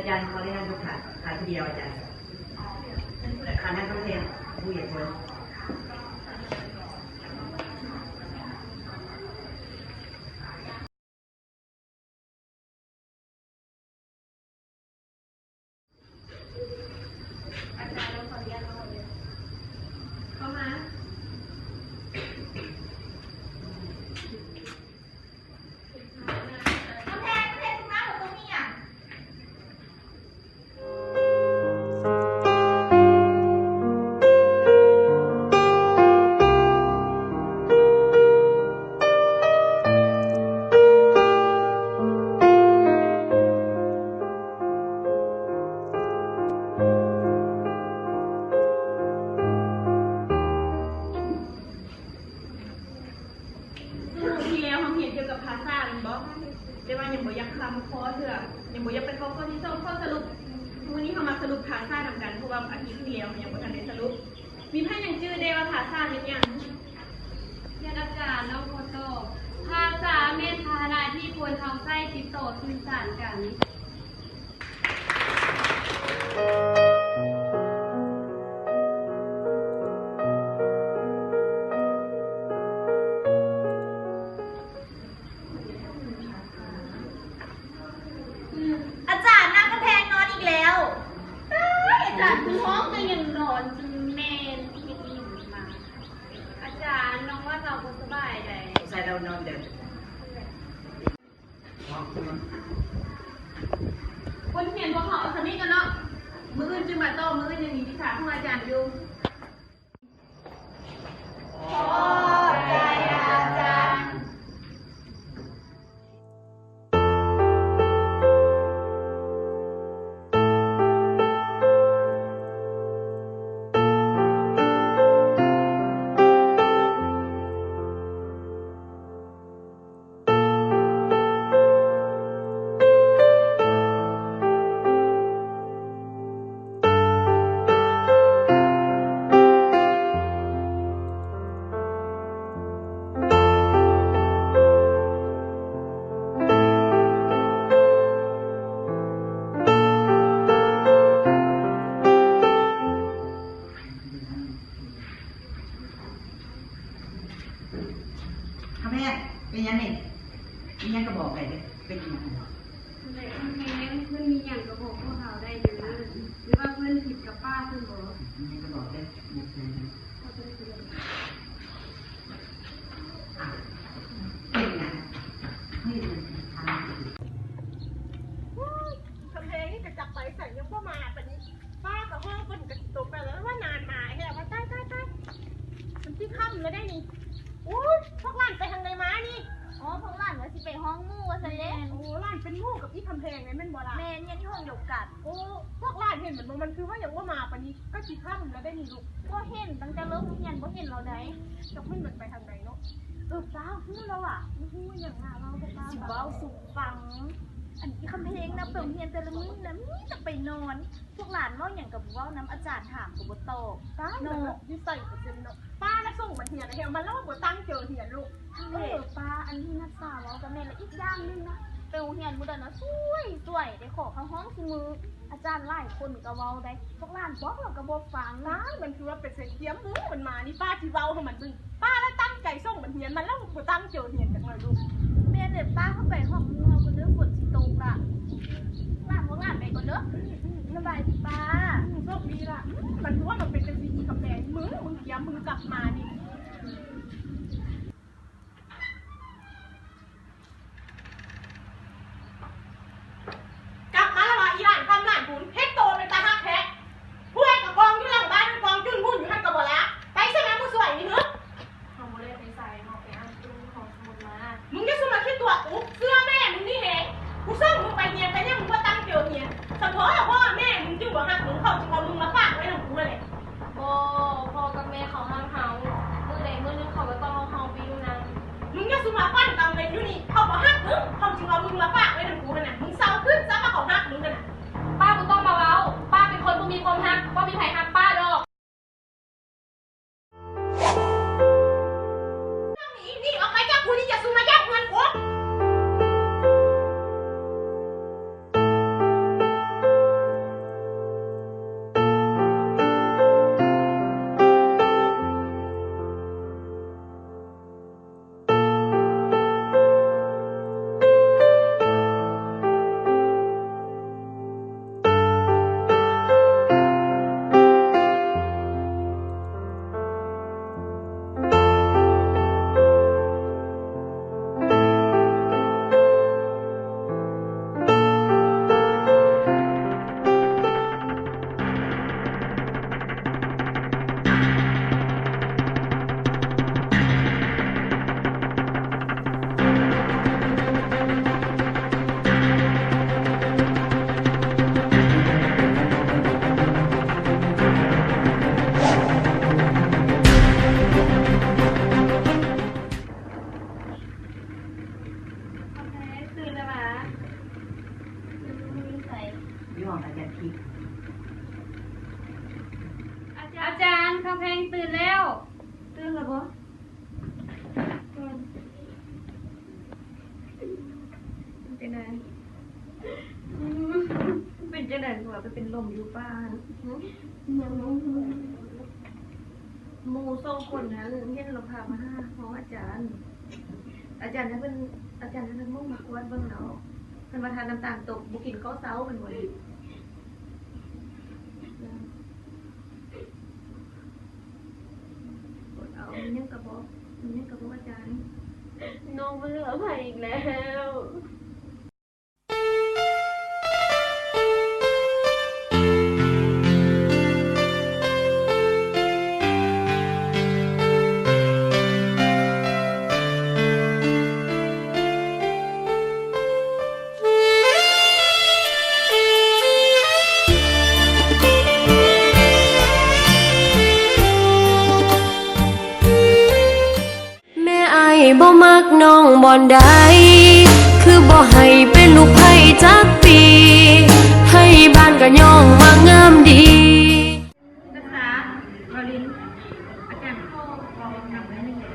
ອາຈານຂໍແນະນຳຢູ່ຂ້າງ ຂ້າງຜູ້ດຽວອາຈານ. ຂ້າງນັ້ນຕ້ອງເຮັດຜູ້ເຮັດເບິ່ງ. ອາຈານ ເຮົາຂໍອະນຸຍາດເຂົ້າຫ້ອງເລີຍ. ເຂົ້າມາ. ກຳແພງ ກຳແພງ ຕົງນັ້ນ ຕົງນີ້ຫຍັງ? ຄືມື້ທີ່ແລ້ວເຮົາຮຽນກ່ຽວກັບພາສາແມ່ນບໍ່? ແຕ່ວ່າຍັງບໍ່ຢາກຂ້າມຂໍ້ເທື່ອ ຍັງບໍ່ຢາກໄປເຂົ້າຂໍ້ທີສອງ. ຂໍສະຫຼຸບ ມື້ນີ້ເຮົາມາສະຫຼຸບພາສານຳກັນ ເພາະວ່າອາທິດທີ່ແລ້ວເຮົາຍັງບໍ່ທັນໄດ້ສະຫຼຸບ. ມີໃຜຍັງຈື່ແດ່ວ່າພາສາແມ່ນຫຍັງ? ອາຈານ ນ້ອງຂໍຕອບ ພາສາແມ່ນພາຫະນະທີ່ຄົນເຮົາໃຊ້ຕິດຕໍ່ສື່ສານກັນ. ອາຈານ ນ້າກຳແພງນອນອີກແລ້ວ. ຕາຍ ອາຈານ ຄືຮ້ອງແຕ່ຍັງນອນ ຈັ່ງແມ່ນເຮັດອີ່ຫຍັງມາ. ອາຈານ ນ້ອງວ່າລາວບໍ່ສະບາຍໃດ. ສງໄສລາວນອນເດີ. ບົດຮຽນພວກເຮົາເອົາສ່ຳນີ້ກ່ອນເນາະ. ມື້ອື່ນຈຶ່ງມາຕໍ່, ມື້ອື່ນຍັງມີວິຊາຂອງອາຈານຢູ່. ຂອບໃຈອາຈານ. ຄຳແພງ ເປັນຫຍັງນີ້? ມີຫຍັງກໍບອກໄດ້ເດີ້ ເປັນຫຍັງ? ແມ່ນ ເພິ່ນມີຫຍັງກໍບອກພວກເຮົາໄດ້ເດີ້ ຫຼືວ່າເພິ່ນຜິດກັບປ້າເພິ່ນບໍ? ມີຫຍັງກໍບອກເດີ້ ຢ່າເກີນນະ. ເປັນຫຍັງ? ເຮີ້ຍ ມັນທຳ ໂອ້ຍ ກຳແພງນີ້ກະຈັກໄປໃສ ຍັງບໍ່ມາປານນີ້. ຟ້າກະຮ້ອງ ຝົນກະຊິຕົກແລ້ວ ວ່ານານມາແທ້ ວ່າ ຕາຍ ຕາຍ ຕາຍ ມັນຊິຄ່ຳແລ້ວໄດ໋ນີ້. ໂອ້ຍ ພວກຫຼານໄປທາງໃດມານີ້? ອໍ ພວກຫຼານວ່າຊິໄປຮ້ອງໝູ່ວ່າຊັ້ນເດ້. ໂອ້ ຫຼານເປັນໝູ່ກັບອີກຳແພງເດ້ແມ່ນບໍ່ລະ? ແມ່ນ ຮຽນຢູ່ຫ້ອງດຽວກັນ. ໂອ້ ພວກຫຼານເຫັນມັນບໍ່ ມັນຄືວ່າຍັງບໍ່ມາປານນີ້ ກະຊິຄ່ຳແລ້ວໄດ໋ນີ້ລູກ. ບໍ່ເຫັນ ຕັ້ງແຕ່ເລີ່ມຮຽນບໍ່ເຫັນລາວໃດ໋. ຈັກແມ່ນມັນໄປທາງໃດເນາະ. ເອີ ປ້າ ຮູ້ແລ້ວຫວາ? ຮູ້ຫຍັງນະ ເວົ້າເດີ້ ປ້າ ຊິເວົ້າສູ່ຟັງ. ອັນອີກຳແພງນະ ໄປໂຮງຮຽນແຕ່ລະມື້ນະ ມີແຕ່ໄປນອນ. ພວກຫຼານເວົ້າຫຍັງກະບໍ່ເວົ້ານຳ ອາຈານຖາມກະບໍ່ຕອບ. ຕາຍແລ້ວເນາະ ຢູ່ໃສກະເປັນເນາະ. ປ້າລະສົ່ງມັນຮຽນແທ້ ມັນລະບໍ່ຕັ້ງໃຈຮຽນລູກ. ເອີ ປ້າ ອັນທີ່ນັດສາເວົ້າກະແມ່ນລະ. ອີກຢ່າງໜຶ່ງນະ ໄປໂຮງຮຽນມື້ໃດນະ ສວຍ ສວຍ ໄດ້ຂໍເຂົ້າຫ້ອງຊຸມື້. ອາຈານຫຼາຍຄົນກະເວົ້າໄດ໋ ພວກຫຼານບອກລະກະບໍ່ຟັງ. ຕາຍ ມັນຄືວ່າເປັນເສັນຄຽມ ມື້ມັນມານີ້ ປ້າຊິເວົ້າໃຫ້ມັນເບິ່ງ. ປ້າລະຕັ້ງໃຈສົ່ງມັນຮຽນ ມັນລະບໍ່ຕັ້ງໃຈຮຽນຈັກໜ້ອຍລູກ. ແມ່ນແຫຼະ ປ້າ ເຮົາໄປຫ້ອງໝູ່ເຮົາກ່ອນເດີ້ ຝົນຊິຕົກລະ. ຫຼານ ພວກຫຼານໄປກ່ອນເດີ້. ສະບາຍດີປ້າ. ໂຊກດີລະ. ມັນຄືວ່າມັນເປັນຈັ່ງຊີ້ອີກກຳແພງ ມື້ ມື້ກຽມ ມື້ກັບມານີ້. ກັບມາລະຫວາ ອີຫຼານຄຳຫຼານບຸນ ເຮັດໂຕເປັນຕາຮັກແທ້. ພວກກະກອງຢູ່ຫຼັງບ້ານ ກອງຈຸ້ນບຸ້ນຢູ່ຫັ້ນກະບໍ່ລະ. ໄປໃສມາມື້ສວຍນີ້ຫື? ເຮົາບໍ່ໄດ້ໄປໃສ ເຮົາໄປອ່ານຕູ້ຫ້ອງສະໝຸດມາ. ມຶງຢ່າສູ່ມາຂີ້ຕົວະກູ ເຊື່ອແມ່ມຶງນີ້ແຮງ. ກູສົ່ງມຶງໄປຮຽນກະຍັງບໍ່ຕັ້ງໃຈຮຽນ. ສະເພາະພໍ່ແມ່ມຶງຈຶ່ງບໍ່ຮັກມຶງ ເຂົາຈຶ່ງເອົາມຶງມາຝາກໄວ້ນຳກູຫັ້ນແຫຼະ. ບໍ່ ພໍ່ກັບແມ່ເຂົາຮັກເຮົາ ມື້ໃດມື້ໜຶ່ງເຂົາກະຕ້ອງເອົາເຮົາໄປຢູ່ນຳ. ມຶງຢ່າສູ່ມາຝັນກາງເວັນຢູ່ນີ້ ເຂົາບໍ່ຮັກມຶງ ເຂົາຈຶ່ງເອົາມຶງມາຝາກໄວ້ນຳກູຫັ້ນນະ. ມຶງເຊົາຄິດຊະວ່າເຂົາຮັກມຶງຫັ້ນນະ. ປ້າບໍ່ຕ້ອງມາເວົ້າ ປ້າເປັນຄົນບໍ່ມີຄວາມຮັກ ບໍ່ມີໃຜຮັກປ້າດອກ. ໜີ ໜີອອກໄປຈາກກູນີ້ ຢ່າສູ່ມາຢ້ຳເຮືອນກູ. ເປັນຈັ່ງໃດ ຄືວ່າໄປເປັນລົມຢູ່ປ່າຫັ້ນ? ໝູ່ສອງຄົນຫັ້ນເຫັນລະພາມາຫາຫ້ອງອາຈານ, ອາຈານໃຫ້ເພິ່ນ ອາຈານໃຫ້ເພິ່ນໝູ່ມາກວດເບິ່ງແລ້ວ ເພິ່ນວ່າຖ້ານ້ຳຕານຕົກບໍ່ກິນເຂົ້າເຊົ້າ ເພິ່ນວ່າ. ເອົາ ມີຫຍັງກະບອກ ມີຫຍັງກະບອກອາຈານ. ນ້ອງບໍ່ເຫຼືອໃຜອີກແລ້ວ. ແມ່ອ້າຍບໍ່ມັກນ້ອງບ່ອນໃດ ຄືບໍ່ໃຫ້ເປັນລູກໃຜຈັກປີ ໄທບ້ານກະຍ້ອງວ່າງາມດີ. ສຶກສາວາລິນ ອາຈານຂໍເວົ້ານຳໄດ້ແດ່.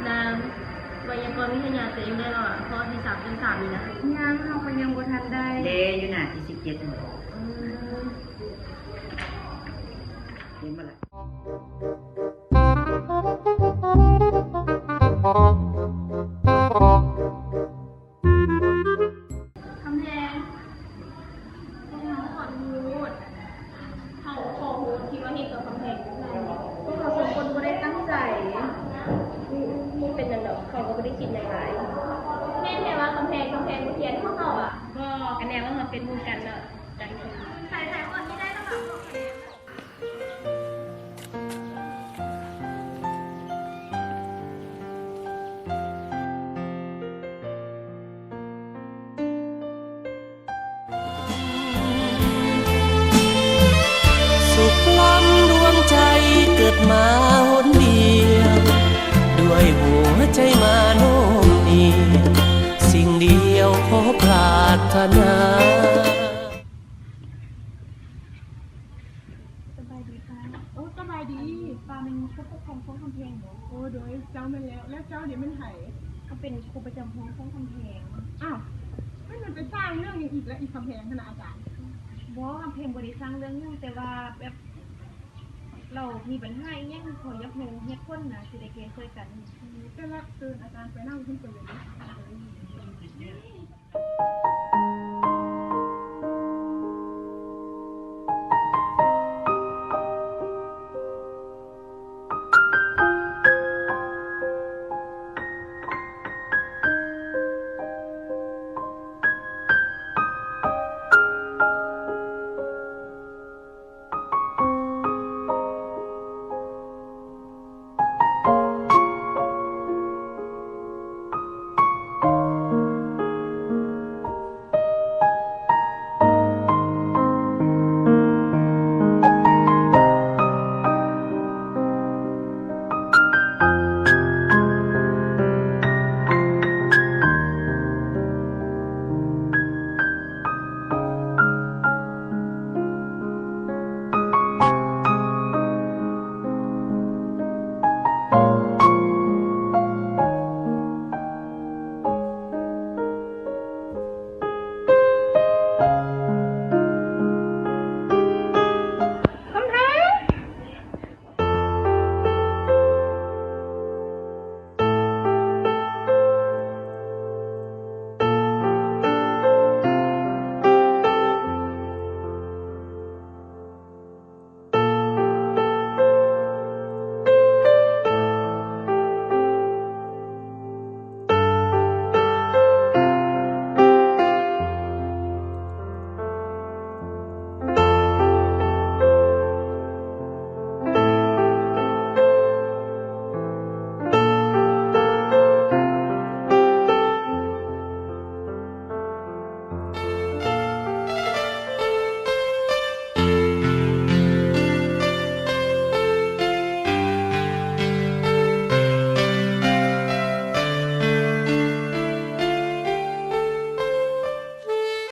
ນາງ ໄວຍາກອນວິທະຍາ ຕົວເອງໄດ້ແລ້ວຫວາ? ຂໍ້ທີສາມຈຸດສາມນີ້ນະ. ຍັງ, ເຮົາກະຍັງບໍ່ທັນໄດ້. ເດ້ ຢູ່ໜ້າທີສິບເຈັດຫັ້ນ. ເອີ ເຫັນບໍ່ລະ? ຄຳແພງ ເຮົາຂໍໂທດ ເຮົາຂໍໂທດທີ່ວ່າເຮັດກັບຄຳແພງ. ພວກເຮົາສອງຄົນບໍ່ໄດ້ຕັ້ງໃຈ. ບໍ່ເປັນຫຍັງດອກ ເຂົາກະບໍ່ໄດ້ຄິດຫຍັງຫຼາຍ. ແມ່ນແທ້ຫວາຄຳແພງ? ຄຳແພງບໍ່ທຽນພວກເຮົາຫວາ? ບໍ່, ກະແນວວ່າເຮົາເປັນໝູ່ກັນເນາະ. ໃສ່ ໃສ່ ຄວນນີ້ໄດ້ລະຫວາ? ສຸກລ້ຳດວງໃຈເກີດມາຫົນດຽວ ດ້ວຍຫົວໃຈມາໂນ້ມນຽວ ສິ່ງດຽວຂໍປາດຖະໜາ. ສະບາຍດີປ້າ. ໂອ້ ສະບາຍດີ. ປ້າແມ່ນຜູ້ປົກຄອງຂອງຄຳແພງບໍ? ໂອ້ ໂດຍ ເຈົ້າແມ່ນແລ້ວ. ແລ້ວເຈົ້ານີ້ແມ່ນໃຜ? ເຮົາເປັນຄູປະຈຳຫ້ອງຂອງຄຳແພງ. ອ້າວ ມັນ ມັນໄປສ້າງເລື່ອງຫຍັງອີກລະ ອີກຄຳແພງຫັ້ນນະອາຈານ? ບໍ່ ຄຳແພງບໍ່ໄດ້ສ້າງເລື່ອງຫຍັງ ແຕ່ວ່າແບບລາວມີບັນຫາອີ່ຫຍັງ ເຂົາຢາກຮູ້ເຫດຜົນນະ ຊິໄດ້ແກ້ຊ່ອຍກັນ. ອືມ ແຕ່ລະເຊີນອາຈານໄປນັ່ງເທິງເຕີນເລີຍ. ເອີ. ສະບາຍດີ. ສະບາຍດີ. ເອີ ເອີ ເອີ ເອີ ເອີ ເອີ.